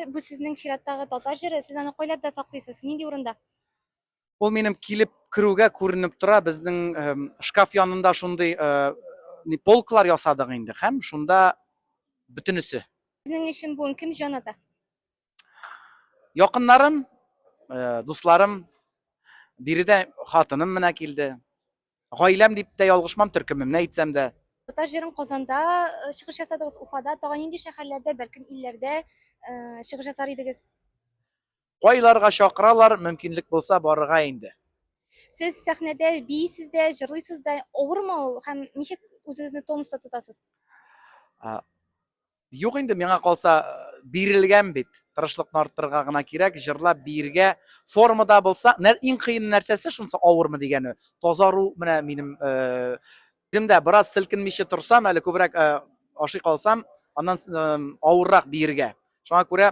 Бу сезнең чираттагы татар җыры. Сез аны кайларда саклыйсыз? Нинди урында? Ул минем килеп керүгә күренеп тора, безнең шкаф янында шундый ни полклар ясадык инде һәм шунда бөтенесе. Сезнең өчен бүген кем җан ата? Якыннарым, дусларым, биредә хатыным менә килде. Гаиләм дип тә ялгышмам, төркемемне әйтсәм дә. Татар җырын Казанда чыгыш ясадыгыз, Уфада, тагын нинди шәһәрләрдә, бәлкем илләрдә чыгыш ясар идегез? Кайларга чакыралар, мөмкинлек булса барырга инде. Сез сәхнәдә биисез дә, җырлыйсыз да, авырмы ул һәм ничек үзегезне тонуста тотасыз? Юк инде, миңа калса, бирелгән бит. Тырышлыкны арттырырга гына кирәк, җырлап, биергә. Формада булса, иң кыен нәрсәсе шунысы авырмы дигәне. Тазару менә минем үзем дә бераз селкенмичә торсам, әле күбрәк ашый калсам, аннан авыррак биергә. Шуңа күрә